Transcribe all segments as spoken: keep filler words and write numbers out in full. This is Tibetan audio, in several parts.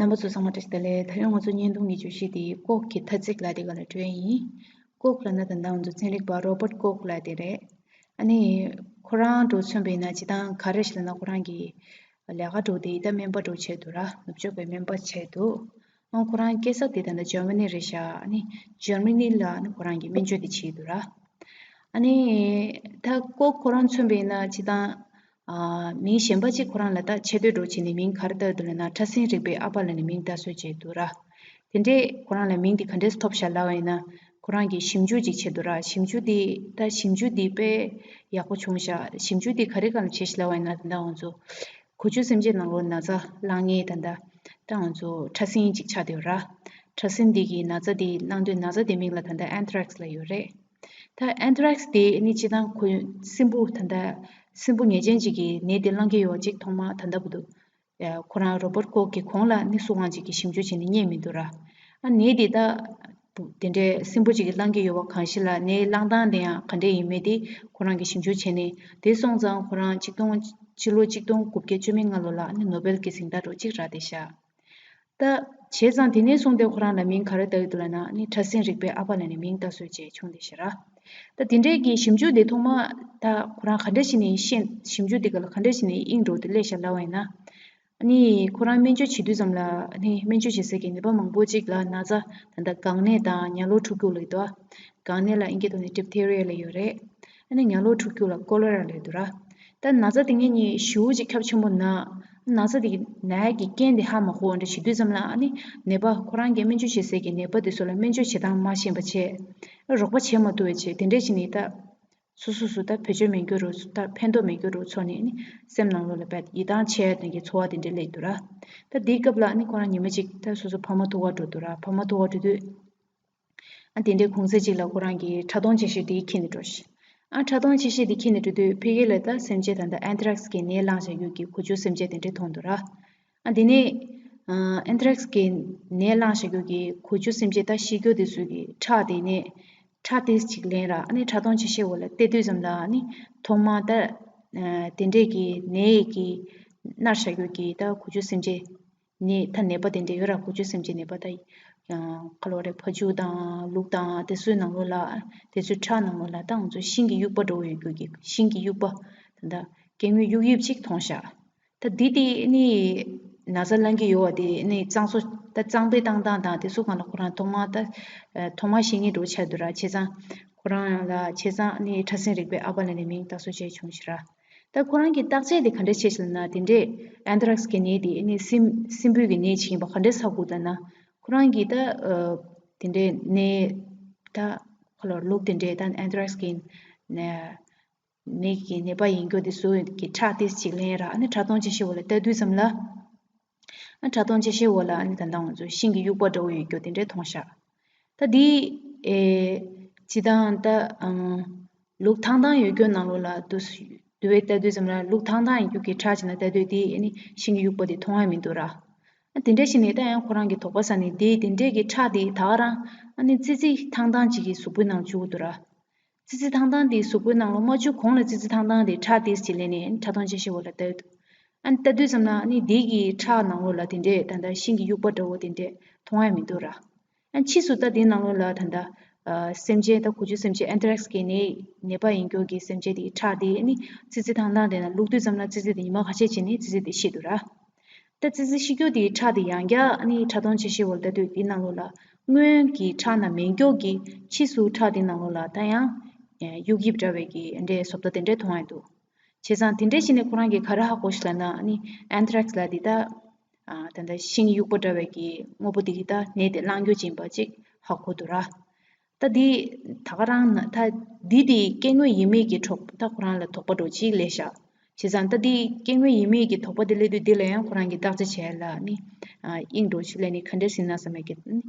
རྣམ་པ་ཚོ་ཚང་མ་བཀྲ་ཤིས་བདེ་ལེགས། ད་རིང་ང་ཚོ་བརྙན་ཐུང་གི་བརྗོད་གཞི་དེ་ཀོག་གི་ཐ་ཚིག་ལབ་དེ་སྒང་ལ་འགྲོ་ཡ་ཡིན། ཀོག་ལབ་ན་ད་ལྟ་ང་ཚོ་ཚན་རིག་པ་རོ་བརྟ་ཀོག་ལབ་དེ་རེད། ཨ་ནི་ཁོ་རང་འགྲོ་མཚོན་པ་ཡིན་ན་སྤྱིར་བཏང་ག་རེ་ཞིག་ལབ་ན་ཁོ་རང་གི་ལས་ཀ་འགྲོ་དེ་ད་སྨན་པ་འགྲོ་བྱས་འདུག་ར། ནུབ་ཕྱོགས་པའི་སྨན་པ་བྱས་འདུག་ཨང་ཁོ་རང་སྐྱེས་ས་དེ་ད་ལྟ་ཇར་མ་ནི་རེད་ཤག་ཨ་ནི་ཇར་མ་ནི་ལ་ཨ་ནི་ཁོ་རང་གི་སྨན་བཅོས་དེ་བྱས་འདུག་ར། ཨ་ནི་ད་ཀོག་ཁོ་རང་མཚོན་པ་ཡིན་ན་སྤྱིར་བཏང་ཨ་མིང་གཞན་པ་གཅིག་ཁོ་རང་ལ་ད་ཆེ་བསྟོད་འགྲོ་བྱས་ནས་མིང་ག་རེ་བཏགས་འདུག་ལབ་ན་ཕྲ་སྲིན་རིག་པའི་ཨ་ཕ་ལབ་ནས་མིང་བཏགས་སྲོལ་བྱས་འདུག་ར། དེ་འདྲས་ཁོ་རང་ལ་མིང་དེ་ག་འདྲས་ཐོབ་ཤག་ལབ་པ་ཡིན་ན་ཁོ་རང་གིས་ཞིབ་འཇུག་ཅིག་བྱས་འདུག་ར། ཞིབ་འཇུག་དེ་ད་ཞིབ་འཇུག་དེ་དཔེ་ཡག་པོ་བྱུང་ཤག་ཞིབ་འཇུག་དེ་ག་རེ་སྒང་ལ་བྱས་ཤག་ལབ་པ་ཡིན་ན་ད་ལྟ་ང་ཚོ་གོ་ཆོད་སེམས་ཅན་ནང་ལོགས་ན་ཚ་བླང་མཁན་ད་ལྟ་ད་ང་ཚོ་ཕྲ་སྲིན་ཅིག་ཆགས་བསྡད་ཡོད་ར། ཕྲ་སྲིན་དེ་གིས་ན་ཚ་དེ་བླང་དུས་ན་ཚ་དེ་མིང་ལ་ད་ལྟ་ཨན་ཐ་རེག་སི་ལབ་ཡོད་རེད། ད་ཨན་ཐ་རེག་སི་དེ་ནི་སྤྱིར་བཏང་ཁོ་སྲིན་འབུ་ད་ལྟ་སྲིན་འབུ་ཉེས་ཅན་ཅིག་གིས་ནད་དེ་བླང་གི་ཡོད་ཅིག་ཐོག་མ་ད་ལྟ་བར་དུ་ཁོ་རང་རོ་བརྟ་ཀོག་གི་གོང་ལ་ནི་སུ་གང་ཅིག་གིས་ཞིབ་འཇུག་བྱས་ནས་རྙེད་མི་འདུག་ར། ཨ་ནད་དེ་ད་དེ་འདྲའི་སྲིན་འབུ་ཅིག་གིས་བླང་གི་ཡོད་པ་གང་ཞིག་ལ་ནད་བླང་སྟངས་དེ་ཡང་ག་འདྲས་ཡིན་མིན་དེ་ཁོ་རང་གིས་ཞིབ་འཇུག་བྱས་ནས་དེ་སོང་ཙང་ཁོ་རང་ཆིག་སྟོང་ཕྱི་ལོ་ཆིག་སྟོང་དགུ་བརྒྱ་བཅུ་མེད་ལྔ་ལོ་ལ་ནི་ནོ་བེལ་གྱི་གཟེངས་རྟགས་འདྲ་ཅིག་རག་བསྡད་ཤག་ད་བྱས་ཙང་དེ་ནས་བཟུང་སྟེ་ཁོ་རང་ལ་མིང་ག་རེ་བཏགས་ཡོད་འདུག་ལབ་ན་ནི་ཕྲ་སྲིན་རིག་པའི་ཨ་ཕ་ལབ་ནས་མིང་བཏགས་སྲོལ་བཅས་བྱུང་བསྡད་ཤག་ར། ད་དེ་འདྲས་ཀྱི་ཞིབ་འཇུག་དེ་ཐོག་མ་ད་ཁོ་རང་ག་འདྲ་ཞིག་ནས་ཤེས་ཞིབ་འཇུག་དེ་ག་ལ་ག་འདྲ་ཞིག་ནས་དབྱིངས་འགྲོ་དེ་སླེབས་ཤག་ལབ་པ་ཡིན་ན། ཨ་ནི་ཁོ་རང་སྨན་བཅོས་བྱེད་དུས་ཙམ་ལ་ཨ་ནི་སྨན་བཅོས་བྱེད་སའི་གི་ནད་པ་མང་པོ་ཅིག་ལ་ན་ཚ་ད་ལྟ་གངས་ནད་དང་ཉ་གློ་འཁྲུག་རྒྱུ་ལབ་ཀྱི་འདུག་གངས་ནད་ལ་ཨིན་སྐད་ཐོག་ནས་ཌིབ་ཐེ་རི་ཡ་ལབ་ཡོད་རེད། ཨ་ནི་ཉ་གློ་འཁྲུག་རྒྱུ་ལ་ཀོ་ལེ་ར་ལབ་འདུག་ར། ད་ན་ཚ་དེ་ངེད་གཉིས་ཞེ་པོ་ཅིག་ཁྱབ་ཆེན་པོ་ན། ན་ཚ་དེ་གི་ན་ཡ་གི་རྐྱེན་དེ་ཧ་མ་གོ་བ་འདྲ་བྱེད་དུས་ཙམ་ལ་ཨ་ནི་ནད་པ་ཁོ་རང་གི་སྨན་བཅོས་བྱེད་སའི་གི་ནད་པ་དེ་ཚོ་ལ་སྨན་བཅོས་བྱེད་སྟངས་མ་ཤེས་པ་བྱས། རོགས་པ་བྱེད་མ་ཐུབ་པ་བྱས་དེ་འདྲས་བྱས་ནས་ད། སོ་སོ་སོ་ད་བེད་སྤྱོད་མེད་རྒྱུ་རུ་ད་ཕན་ཐོགས་མེད་རྒྱུ་རུ་ཚོར་ནས་ཨ་ནི་སེམས་ནང་ལོགས་ལ་བད་ཡིད་ཐང་ཆད་ཡ་དེ་གི་ཚོར་བ་དེ་འདྲས་སླེབས་འདུག་ར། ད་དེའི་སྐབས་ལ་ཨ་ནི་ཁོ་རང་ཉི་མ་གཅིག་ད་སོ་སོ་ཕ་མ་ཐུག་ག་འགྲོ་འདུག་ར། ཕ་མ་ཐུག་ག་འགྲོ་དུས། ཨ་དེ་འདྲའི་གུང་སེང་ཅིག་ལ་ཁོ་རང་གིས་ཕྲ་མཐོང་ཆེ་ཤོས་དེ་འཁྱེར་ནས་འགྲོ་ཤག་ཨ་ཕྲ་མཐོང་ཆེ་ཤོས་དེ་འཁྱེར་ནས་འགྲོ་དུས་ཕ་གི་ལ་ད་སེམས་ཅན་ད་ལྟ་ཨན་ཐ་རེག་སི་གི་ནད་བླངས་བཞག་རྒྱུ་གི་གོ་ཆོད་སེམས་ཅན་དེ་འདྲས་མཐོང་འདུག་ར། ཨ་དེ་ནས་ཨན་ཐ་རེག་སི་གི་ནད་བླངས་བཞག་རྒྱུ་གི་གོ་ཆོད་སེམས་ཅན་ད་ཤི་རྒྱུ་དེ་ཚོ་གི་ཁྲག་དེ་ནས་ཁྲག་ཏིས་ཅིག་ལེན་ར། ཨ་ནི་ཕྲ་མཐོང་ཆེ་ཤོས་འོག་ལ་བལྟས་དུས་ཙམ་ལ་ཨ་ནི་ཐོག་མ་ད་དེ་འདྲས་ཀྱི་ནད་ཀྱི་མནར་བཞག་རྒྱུ་གི་ད་གོ་ཆོད་སེམས་ཅན། ནད་ད་ནད་པ་དེ་འདྲས་ཡོད་ར། གོ་ཆོད་སེམས་ཅན་ནད་པ་ད་ཡང་ཁ་ལོ་རེ་ཕ་ཆུ་དང་ལུག་དང་དེ་ཚོའི་ནང་ལོགས་ལ་དེ་ཚོའི་ཁྲག་ནང་ལོགས་ལ་ད་ང་ཚོ་ཤིང་གི་དབྱུག་པ་འདྲ་བོ་ཡོད་རྒྱུ་གི་ཤིང་གི་དབྱུག་པ་ད་ད་སྐྱེ་དངོས་དབྱུག་དབྱིབས་ཅིག་མཐོང་ཤག་ད་འདི་དེ་ནི་ན་ཚ་ལངས་ཀྱི་ཡོད་པ་དེ་ནི་གཙང་བཟོ་ད་གཙང་སྦས་བཏང་སྟངས་དང་དེ་ཚོ་སྒང་ལ་ཁོ་རང་ཐོག་མ་ད་ཐོག་མ་ཤེས་མཁན་འདྲ་བོ་ཆགས་འདུག་ར། བྱས་ཙང་ཁོ་རང་ལ་བྱས་ཙང་ནི་ཕྲ་སྲིན་རིག་པའི་ཨ་ཕ་ལབ་ནས་མིང་བཏགས་སྲོལ་བྱས་བྱུང་ཞིག་ར། ད་ཁོ་རང་གི་བརྟག་དཔྱད་དེ་ག་འདྲ་བྱས་ཤག་ལབ་ན་དེ་འདྲས་ཨན་ཐ་རེག་སི་གི་ནད་དེ་ནི་སྲིན་སྲིན་འབུ་གི་ནད་ཅིག་ཡིན་པ་ག་འདྲས་གསལ་གོ་ལབ་ན། ཁོ་རང་གིས་ད་དེ་འདྲས་ནད་ད་ཁོ་ལ་ལུག་དེ་འདྲས་ད་ཨན་ཐ་རེག་སི་གི་ནད་ཀྱི་ནད་པ་ཡིན་རྒྱུ་དེ་ཚོ་གི་ཁྲག་ཏིས་ཅིག་ལེན་ར། ཨ་ནི་ཕྲ་མཐོང་ཆེ་ཤོས་འོག་ལ་ལྟ་དུས་ཙམ་ལ། ཨ་ཕྲ་མཐོང་ཆེ་ཤོས་འོག་ལ་ཨ་ནི་ད་ལྟ་ང་ཚོ་ཤིང་གི་དབྱུག་པ་འདྲ་བོ་ཡོད་རྒྱུ་དེ་འདྲས་མཐོང་ཤག་ད་འདི་ཨེ་སྤྱིར་བཏང་ད་ཨང་ལུག་ཐང་ཐང་ཡོད་རྒྱུ་ནང་ལོགས་ལ་དུ་དུ་བའི་ལྟ་དུས་ཙམ་ལ་ལུག་ཐང་ཐང་ཡིན་རྒྱུ་གི་ཁྲག་ཅིག་ན་ལྟ་དུས་དེ་ཨ་ནི་ཤིང་གི་དབྱུག་པ་དེ་མཐོང་ཡ་མི་འདུག་ར། ཨ་དེ་འདྲ་ཞིག་ནས་ད་ཡང་ཁོ་རང་གི་དོགས་པ་ཟ་ནས་དེ་དེ་འདྲས་ཀྱི་ཁྲག་དེ་ད་ག་རང་ཨ་ནི་ཙི་ཙི་ཐང་ཐང་ཅིག་གི་གཟུགས་པོའི་ནང་བཅུག་གི་འདུག་ར། ཙི་ཙི་ཐང་ཐང་དེ་གཟུགས་པོའི་ནང་ལ་མ་བཅུག་གོང་ལ་ཙི་ཙི་ཐང་ཐང་དེ་ཁྲག་ཏིས་ཅིག་ལེན་ནས་ཕྲ་མཐོང་ཆེ་ཤོས་འོག་ལ་ལྟ་ཡོད་འདུག་ཨ་ནི་ལྟ་དུས་ཙམ་ལ་ཨ་ནི་དེ་གི་ཁྲག་ནང་ལོགས་ལ་དེ་འདྲས་ད་ལྟ་ཤིང་གི་དབྱུག་པ་འདྲ་བོ་དེ་འདྲས་མཐོང་ཡ་མི་འདུག་ར། ཨ་ཕྱིས་སུ་ད་དེའི་ནང་ལོགས་ལ་ད་ལྟ་སེམས་ཅན་ད་གོ་ཆོད་སེམས་ཅན་ཨན་ཐ་རེག་སི་གི་ནད་ནད་པ་ཡིན་རྒྱུ་གི་སེམས་ཅན་དེའི་ཁྲག་དེ་ཨ་ནི་ཙི་ཙི་ཐང་ཐང་དེ་ན་བླུགས་དུས་ཙམ་ལ་ཙི་ཙི་དེ་ཉི་མ་ཁ་ཤས་བྱས་ནས་ཙི་ཙི་དེ་ཤི་འདུག་ར། ད་ཙི་ཙི་ཤི་རྒྱུ་དེའི་ཁྲག་དེ་ཡང་བསྐྱར་ཨ་ནི་ཕྲ་མཐོང་ཆེ་ཤོས་འོག་ལ་ལྟ་དུས་དེའི་ནང་ལོགས་ལ་སྔོན་གྱི་ཁྲག་ནང་མེད་རྒྱུ་གི་ཕྱིས་སུ་ཁྲག་དེའི་ནང་ལོགས་ལ་ད་ཡང་དབྱུག་དབྱིབས་འདྲ་བའི་གི་འདྲའི་བཟོ་ལྟ་དེ་འདྲའི་མཐོང་ཡ་འདུག་བྱས་ཙང་དེ་འདྲའི་ཕྱིན་ནས་ཁོ་རང་གིས་ག་རེ་ཧ་གོ་ཤག་ལབ་ན་ཨ་ནི་ཨན་ཐ་རེག་སི་ལབ་དེ་ད་ད་ལྟ་ཤིང་དབྱུག་པ་འདྲ་བའི་གི་དངོས་པོ་དེ་གིས་ད་ནད་དེ་བསླང་རྒྱུ་ཅིག་ཡིན་པ་ཅིག་ཧ་གོ་འདུག་ར། ད་འདི་ད་ག་རང་ན་ད་འདི་དེ་སྐྱེ་དངོས་ཡིན་མིན་གྱི་གྲོགས་ད་ཁོ་རང་ལ་དོགས་པ་འདྲ་ཅིག་སླེབས་ཤག་བྱས་ཙང་ད་འདི་སྐྱེ་དངོས་ཡིན་མིན་གྱི་དོགས་པ་དེ་སླེབས་དུས་འདི་ལ་ཡང་ཁོ་རང་གིས་བརྟག་དཔྱད་བྱས་ལ་ནི་དབྱིངས་འགྲོ་ཆུ་ལས་ནི་ག་འདྲས་ཟིན་ན་བསམ་པའི་གི་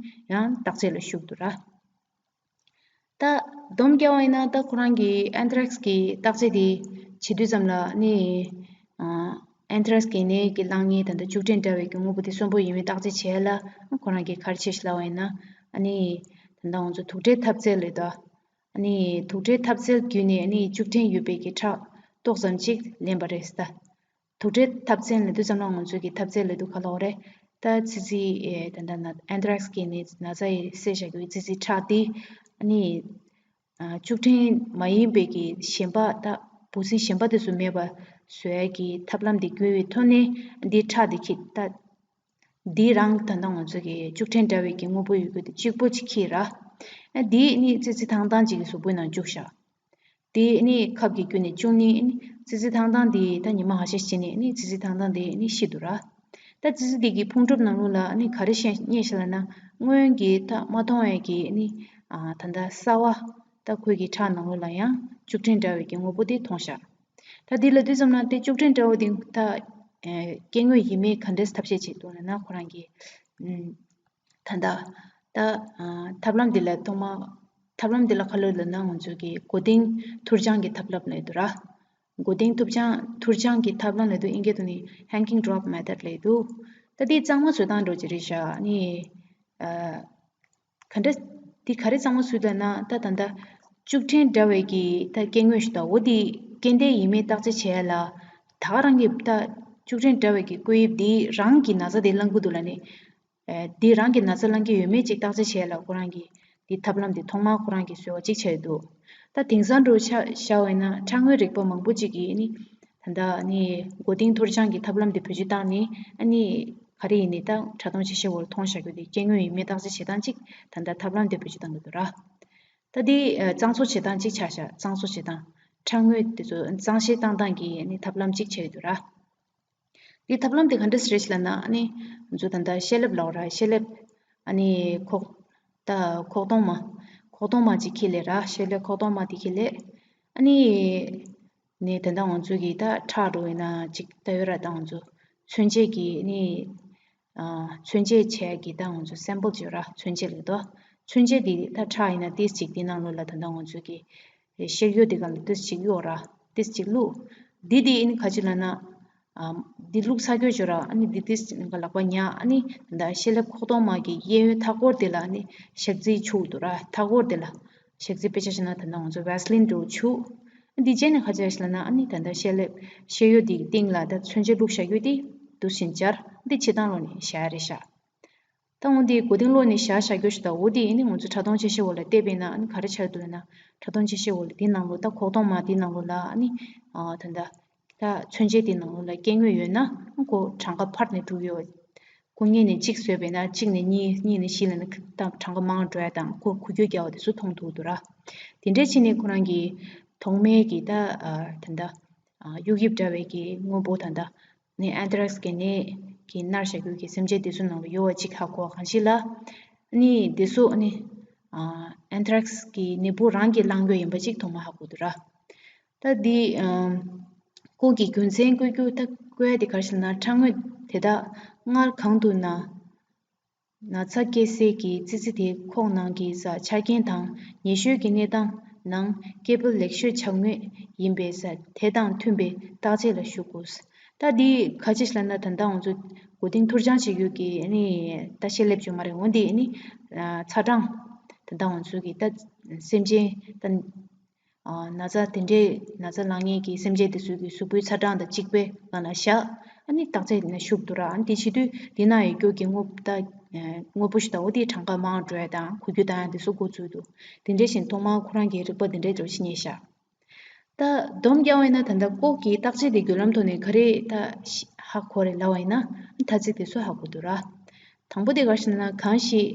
ཡང་བརྟག་དཔྱད་ལ་ཞུགས་འདུག་ར། ད་སྡོམ་རྒྱག་པ་ཡིན་ན་ད་ཁོ་རང་གིས་ཨན་ཐ་རེག་སི་གི་བརྟག་དཔྱད་དེ་བྱེད་དུས་ཙམ་ལ་ནི་ཨན་ཐ་རེག་སི་གི་ནད་ཀྱི་བླངས་ངན་ད་ལྟ་བཅུད་ཕྲན་འདྲ་བའི་གི་དངོས་པོ་དེ་གསོན་པོ་ཡིན་མིན་བརྟག་དཔྱད་བྱས་ལ་ཁོ་རང་གིས་ག་རེ་བྱས་ཤག་ལབ་པ་ཡིན་ན་ཨ་ནི་ད་ལྟ་ང་ཚོ་དུག་སྦྲེལ་ཐབ་ཚད་ལབ་དུས། ཨ་ནི་དུག་སྦྲེལ་ཐབ་ཚད་བརྒྱུད་ནས་ཨ་ནི་བཅུད་ཕྲན་ཡོད་པའི་གི་ཁྲག་ཏོག་ཙམ་ཅིག་ལེན་པ་རེད་ཟེར། ད་དུག་སྦྲེལ་ཐབ་ཚད་ལབ་དུས་ཙམ་ལ་ང་ཚོའི་གི་ཐབ་ཚད་ལབ་དུས་ག་ལབ་དགོས་རེད། ད་ཙི་ཙི་ཨེ་ད་ད་ན་ཨན་ཐྲེག་སི་གི་ནི་ན་ཚ་ཡི་བསད་བཞག་རྒྱུ་ཙི་ཙི་ཁྲག་དེ་ནི་ཨ་བཅུག་ཕྲན་མ་ཡིན་པའི་གི་གཞན་པ་ད་འབུ་སྲིན་གཞན་པ་དེ་ཚོ་མེད་པ་བཟོ་ཡ་གི་ཐབས་ལམ་དེ་བརྒྱུད་པའི་ཐོག་ནས་འདི་ཁྲག་དེ་ཁྱེར་ད། འདི་རང་ད་ལྟ་ང་ཚོ་གི་བཅུག་ཕྲན་འདྲ་བའི་གི་དངོས་པོ་ཡོད་རྒྱུ་དེ་གཅིག་པོ་ཅིག་ཁྱེར་ར། ཨ་འདི་ནི་ཙི་ཙི་ཐང་ཐང་ཅིག་གི་གཟུགས་པོའི་ནང་བཅུག་བཞག་དེ་ནི་ཁབ་ཀྱི་བརྒྱུད་ནས་བཅུག་ནས་ནི་ཙི་ཙི་ཐང་ཐང་དེ་ད་ཉི་མ་ཁ་ཤས་ཕྱིན་ནས་ནི་ཙི་ཙི་ཐང་ཐང་དེ་ནི་ཤི་འདུག་ར། ད་ཙི་ཙི་དེ་གི་ཕུང་གྲུབ་ནང་ལོགས་ལ་ནི་ག་རེ་བཤད་རྙེད་བཞག་ལབ་ན། སྔོན་གྱི་ད་མ་མཐོང་བའི་གི་ནི་ཨ་ད་ལྟ་གསར་བ་ད་ཁོའི་གི་ཁྲག་ནང་ལོགས་ལ་ཡང་བཅུག་ཕྲན་འདྲ་བའི་གི་དངོས་པོ་དེ་མཐོང་བཞག་ད་འདི་ལ་དུས་ཙམ་ན་དེ་བཅུག་ཕྲན་འདྲ་བོ་དེ་ད་ཨེ་སྐྱེ་དངོས་ཡིན་མིན་ག་འདྲས་ཐབས་ཤེས་བྱེད་འདུག་ལབ་ན། ཁོ་རང་གིས་ཨམ་ད་ལྟ་ད་ཨ་ཐབས་ལམ་འདི་ལ་ཐོག་མ་ཐབས་ལམ་འདི་ལ་ག་རེ་ལབ་ན། ང་ཚོ་གི་མགོ་རྟིང་ཐུར་སྦྱང་གི་ཐབས་ལམ་ལབ་འདུག་ར། མགོ་རྟིང་ཐུར་སྦྱང་ཐུར་སྦྱང་གི་ཐབས་ལམ་ལབ་འདུག་ཨིན་སྐད་དུ་ནི་hanging drop method ལབ་འདུག་ད་འདི་གཙང་མ་བཟོ་སྟངས་འདྲ་བོ་ཅིག་རེད་ཤག་ནི་ཨ། ག་འདྲ། འདི་ག་རེ་གཙང་མ་བཟོས་འདུག་ན། ད་ད་ལྟ་བཅུག་ཕྲན་འདྲ་བའི་གི་ད་སྐྱེ་དངོས་ཤིག་ད་འོ་དེ་སྐྱེ་ལྡན་ཡིན་མིན་བརྟག་དཔྱད་བྱེད་ཡ་ལ། ད་ག་རང་གི་ད་བཅུག་ཕྲན་འདྲ་བའི་གི་བཀོད་དབྱིབས་འདི་རང་གི་ན་ཚ་དེ་བསླང་གི་འདུག་ལབ་ནས། ཨེ་འདི་རང་གི་ན་ཚ་བསླང་གི་ཡོད་མེད་ཅིག་བརྟག་དཔྱད་བྱེད་ཡ་ལ་ཁོ་རང་གི་འདི་ཐབས་ལམ་འདི་ཐོག་མར་ཁོ་རང་གིས་བཟོས་པ་ཅིག་ཆགས་ཡོད་འདུག་ད་དེང་སང་འདྲ་བོ་ཆ་བཞག་པ་ཡིན་ན་ཁྲག་རྔུལ་རིགས་པ་མང་པོ་ཅིག་གིས་ནི་ད་ལྟ་ནི་མགོ་རྟིང་ཐུར་སྦྱང་གི་ཐབས་ལམ་འདི་བེད་སྤྱོད་བཏང་ནས་ཨ་ནི་ག་རེ་ཡིན་ནའི་ད་ཕྲ་མཐོང་ཆེ་ཤོས་འོག་ལ་མཐོང་བཞག་རྒྱུ་དེ་སྐྱེ་དངོས་ཡིན་མིན་བརྟག་དཔྱད་བྱེད་སྟངས་གཅིག་ད་ལྟ་ཐབས་ལམ་དེ་བེད་སྤྱོད་གཏང་གི་འདུག་ར། ད་དེ་ཨ་གཙང་བཟོ་བྱེད་སྟངས་གཅིག་ཆགས་བཞག་གཙང་བཟོ་བྱེད་སྟངས། ཁྲག་རྔུལ་དེ་ཚོ་གཙང་བཤེར་བཏང་སྟངས་ཀྱི་ཨ་ནི་ཐབས་ལམ་གཅིག་ཆགས་ཡོད་འདུག་ར། དེ་ཐབས་ལམ་དེ་ག་འདྲ་ཞིག་རེད་ལབ་ན། ཨ་ནི་ང་ཚོ་ད་ལྟ་ཤེལ་ལེབ་ལབ་ར། ཤེལ་ལེབ་ཨ་ནི་ཁོག་ད་ཁོག་སྟོང་མ། ཁོག་སྟོང་མ་གཅིག་ཁྱེར་སླེབས་ར། ཤེལ་ལེབ་ཁོག་སྟོང་མ་དེ་ཁྱེར་སླེབས། ཨ་ནི་ནས་ད་ལྟ་ང་ཚོ་གི་ད་ཁྲག་འགྲོ་ཡིན་ན་ཅིག་ད་ཡོད་ར། ད་ང་ཚོ་མཚོན་ཆས་ཀྱི་ནི་ཨ་མཚོན་ཆས་བྱས་ཀྱི་ད་ང་ཚོ་སེམ་པལ་ཅིག་ཡོད་ར། མཚོན་ཆས་ལབ་དོ། མཚོན་ཆས་དེ་ད་ཁྲག་ཡིན་ན་ཏིས་ཅིག་དེ་ནང་ལོགས་ལ་ད་ལྟ་ང་ཚོ་གི་ཤེལ་ཡོ་དེ་ག་ལ་ཏིས་ཅིག་གཡུག་ར། ཏིས་ཅིག་བླུགས། འདི་དེ་ཨ་ནི་ག་ཅི་ལབ་ན། ཨ་འདི་བླུགས་ཚར་གྱོ་ཅོ་ར། ཨ་ནི་འདི་ཏིས་ཅིག་ལག་པ་ཉར། ཨ་ནི་ད་ཤེལ་ལེབ་ཁོག་སྟོང་མ་གི་གཡས་གཡོན་མཐའ་སྐོར་དེ་ལ་ཨ་ནི་ཞག་རྩི་བྱུག་འདུག་ར། མཐའ་སྐོར་དེ་ལ་ཞག་རྩི་དཔེ་ཆ་བཞག་ན་ད་ལྟ་ང་ཚོ་བེ་སི་ལིན་འདྲ་བོ་བྱུག་འདི་རྗེས་ནས་ག་ཅི་ལབ་ན། ཨ་ནི་ད་ལྟ་ཤེལ་ལེབ་ཤེལ་ཡོ་འདི་གི་སྟེང་ལ་ད་མཚོན་ཆ་བླུགས་བཞག་རྒྱུ་དེ་འདུག་བཞིན་སྦྱར། འདི་བྱེད་སྟངས་ལོག་ནས་བཞག་ཡ་རེད་ཤག་ད་འོ་འདི་མགོ་རྟིང་སློག་ནས་བཞག་བཞག་རྒྱུ་ཞིག་ད། འོ་འདི་ཨ་ནི་ང་ཚོ་ཕྲ་མཐོང་ཆེ་ཤོས་འོག་ལ་བལྟས་པས་ན། ཨ་ནི་ག་རེ་ཆགས་འདུག་ལབ་ན། ཕྲ་མཐོང་ཆེ་ཤོས་འོག་ལ་འདི་ནང་ལོགས་ད་ཁོག་སྟོང་མ་འདི་ནང་ལོགས་ལ་ཨ་ནི་ཨ་ད་ལྟ་ད་མཚོན་ཆས་དེ་ནང་ལོགས་ལ་སྐྱེ་དངོས་ཡོད་ན། ཁོ་གྲངས་ཀ་འཕར་ནས་འགྲོ་གི་ཡོད། ཁོ་གཉིས་ནས་གཅིག་བཟོས་པས་ན། གཅིག་ནས་གཉིས། གཉིས་ནས་བཞི་ལ་ནི་ད་གྲངས་ཀ་མང་འགྲོ་ཡ་དང་། ཁོ་འགུལ་སྐྱོད་རྒྱག་པ་དེ་ཚོ་མཐོང་ཐུབ་འདུག་ར། དེ་འདྲས་བྱས་ནས་ཁོ་རང་གིས་ཐོག་མའི་གི་ད་ཨ་ད་ལྟ་ཨ་དབྱུག་དབྱིབས་འདྲ་བའི་གི་དངོས་པོ་ད་ལྟ་ནི་ཨན་ཐྲེག་སི་གི་ནད་ཀྱིས་མནར་བཞག་རྒྱུ་གི་སེམས་ཅན་དེ་ཚོ་ནང་ལ་ཡོད་པ་ཅིག་ཧ་གོ་བ་གང་ཞིག་ལ། ནི་དེ་ཚོ་ནི་ཨ་ཨན་ཐྲེག་སི་གི་ནད་འབུ་རང་གིས་བསླངས་རྒྱུ་ཡིན་པ་ཅིག་ཐོག་མ་ཧ་གོ་འདུག་ར། ད་འདི་ཨམ་ཁོང་གིས་རྒྱུ་མཚན་བཀོད་རྒྱུ་ད་བཀོད་ཡ་དེ་ག་རེ་ཟེར་ན། ཁྲག་རྔུལ་དེ་དག་སྔར་གང་དུ་ན་ན་ཚ་སྐྱེ་སའི་གི་ཙི་ཙི་དེ་ཁོག་ནང་གི་ས་ཆ་རྐྱེན་དང་ཉེ་ཤོས་ཀྱི་གནས་སྟངས་ནང་སྐྱེ་འཕེལ་ལེགས་ཤོས་ཆགས་ངེས་ཡིན་པས་ས་དེ་དང་མཐུན་པའི་བརྟག་དཔྱད་ལ་ཞུགས་དགོས། ད་འདི་ག་ཅི་ཞིག་ལབ་ན། ད་ལྟ་ང་ཚོ་མགོ་རྟིང་ཐུར་སྦྱང་བྱེད་རྒྱུ་གི་ནི་ད་ཤེལ་ལེབ་ཅིག་མ་རེད། འོ་འདི་ནི་ཨ་ཚ་གྲང་། ད་ལྟ་ང་ཚོ་གི་ད་སེམས་ཅན་ད་ཨ་ན་ཚ་དེ་འདྲའི་ན་ཚ་ལངས་མཁན་གྱི་སེམས་ཅན་དེ་ཚོ་གི་གཟུགས་པོའི་ཚ་གྲང་དང་གཅིག་པའི་སྒང་ལ་བཞག་ཨ་ནི་བརྟག་དཔྱད་ནང་ཞུགས་འདུག་ར། ཨ་ནི་དེ་བྱེད་དུས་དེ་ནང་ཡོད་རྒྱུ་གི་དངོས་ད་དངོས་པོ་ཞིག་ད། འོ་དེའི་གྲངས་ཀ་མང་འགྲོ་ཡ་དང་། འགུལ་སྐྱོད་བཏང་ཡ་དེ་ཚོ་འགོ་ཚུགས་འདུག་དེ་འདྲ་བཞིན་ཐོག་མར་ཁོ་རང་གིས་རིག་པ་དེ་འདྲའི་འདྲ་བོ་ཞིག་རྙེད་ཤག་ད་སྡོམ་རྒྱག་པ་ཡིན་ན། ད་ལྟ་ལྐོག་གི་བརྟག་དཔྱད་དེ་བརྒྱུད་ལམ་ཐོག་ནས་ག་རེ་ད་ཧ་གོ་རེད་ལབ་པ་ཡིན་ན། ཐ་ཚིག་དེ་ཚོ་ཧ་གོ་འདུག་ར། དང་པོ་དེ་ག་རེ་ཟེར་ན། གང་ཞིག་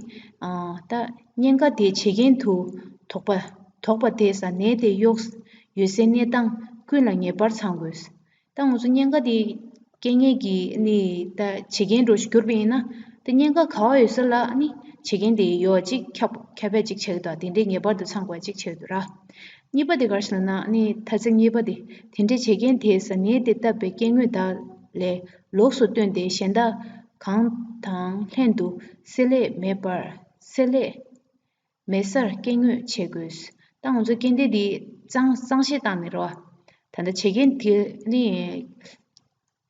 ཨ་ད་གཉན་ཁ་དེ་བྱེད་རྐྱེན་དུ་དོགས་པ་དོགས་པ་དེས་ནད་དེ་གཡོགས་ཡོད་སའི་གནས་སྟངས་ཀུན་ལ་ངེས་པར་ཚང་དགོས། ད་ང་ཚོ་གཉན་ཁ་དེ་སྐྱེ་མཁན་གྱི་ནི་ད་བྱེད་རྐྱེན་འདྲ་བོ་ཞིག་གྱུར་པ་ཡིན་ན། ད་གཉན་ཁ་ག་པར་ཡོད་ས་ལ་ནི་བྱེད་རྐྱེན་དེ་ཡོད་པ་ཅིག་ཁྱབ་ཁྱབ་པ་ཅིག་ཆགས་ཀྱི་འདུག་དེ་འདྲའི་ངེས་པར་དུ་ཚང་དགོས་པ་ཅིག་ཆགས་ཀྱི་འདུག་ར། གཉིས་པ་དེ་ག་རེ་ཟེར་ན། ནི་ཐ་ཚིག་གཉིས་པ་དེ། དེ་འདྲའི་བྱེད་རྐྱེན་དེས་ནད་དེ་བཏབ་པའི་སྐྱེ་དངོས་དག་ལས་ལོགས་སུ་བཏོན་ཏེ་གཞན་དག་གངས་དང་ལྷན་དུ་བསྲེ་ལྷད་མེད་པར། བསྲེ་ལྷད་མེད་སར་སྐྱེ་དངོས་བྱེད་དགོས། ད་ང་ཚོ་སྐྱེ་ལྡན་འདི་གཙང་གཙང་བཤེར་བཏང་ནས་རེད་བ། ད་ལྟ་བྱེད་རྐྱེན་དེ་ནི་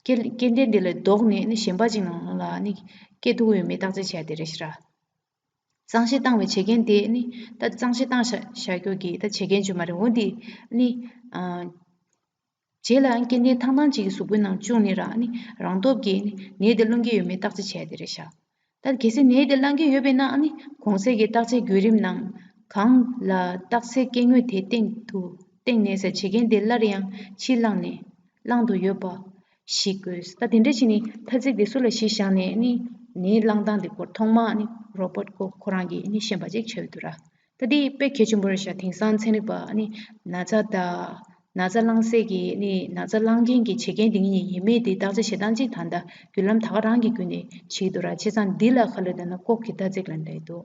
སྐྱེ་སྐྱེ་ལྡན་འདི་ལས་ལྡོག་ནས་ནི་གཞན་པ་ཅིག་ནང་ལ་ནི་སྐྱེ་ཐུབ་ཀྱི་ཡོད་མེད་བརྟག་དཔྱད་བྱས་དེ་རེད་ཤག་ར། གཙང་བཤེར་བཏང་བའི་བྱེད་རྐྱེན་དེ་ནི། ད་གཙང་བཤེར་བཏང་བཞག་བཞག་རྒྱུ་གི་ད་བྱེད་རྐྱེན་ཅིག་མ་རེད། འོ་འདི་ནི་ཨ་ རྗེས་ལ་སྐྱེ་ལྡན་ཐང་ཐང་གཅིག་གི་གཟུགས་པོའི་ནང་བཅུག་ནས་ར་ནི་རང་སྟོབས་ཀྱིས་ནི་ནད་དེ་སློང་གི་ཡོད་མེད་བརྟག་དཔྱད་བྱས་དེ་རེད་ཤག་ད་གལ་སྲིད་ནད་དེ་སློང་གི་ཡོད་པས་ན་ནི་གོང་གསལ་གྱི་བརྟག་དཔྱད་བརྒྱུད་རིམ་ནང་གང་ལ་རྟགས་གསལ་སྐྱེ་དངོས་དེ་སྟེང་དུ་སྟེང་ནས་ཟེར་བྱེད་མཁན་དེ་སླར་ཡང་ཕྱིར་བླངས་ནས་བླང་དུ་ཡོད་པ་ཞིག་དགོས། ད་དེ་འདྲ་བྱས་ནས་ཐ་ཚིག་དེ་སུ་ལ་གཞི་བཞག་ནས་ནི་ནད་བསླང་སྟངས་དེ་སྐོར་ཐོག་མ་ནི་རོ་པོཊ་ཁོ་ཁོ་རང་གིས་ནི་ཤེས་པ་ཅིག་ཆགས་ཡོད་འདུག་ར། ད་དེ་དཔེ་གལ་ཆེན་པོ་རེད་ཤག་དེང་སང་ཚན་རིག་པ་ནི་ན་ཚ་དང་ན་ཚ་བསླང་སའི་གི་ནི་ན་ཚ་བསླང་མཁན་གྱི་བྱེད་མཁན་དེ་གཉིས་ཡིན་མིན་དེ་བརྟག་དཔྱད་བྱེད་སྟངས་གཅིག་ད་ལྟ་བརྒྱུད་ལམ་ད་ག་རང་གི་བརྒྱུད་ནས་བྱེད་ཀྱི་འདུག་ར། བྱས་ཙང་འདི་ལ་ག་ལབ་ན་ལྐོག་གི་ཐ་ཚིག་ལབ་འདྲ་ཡི་འདུག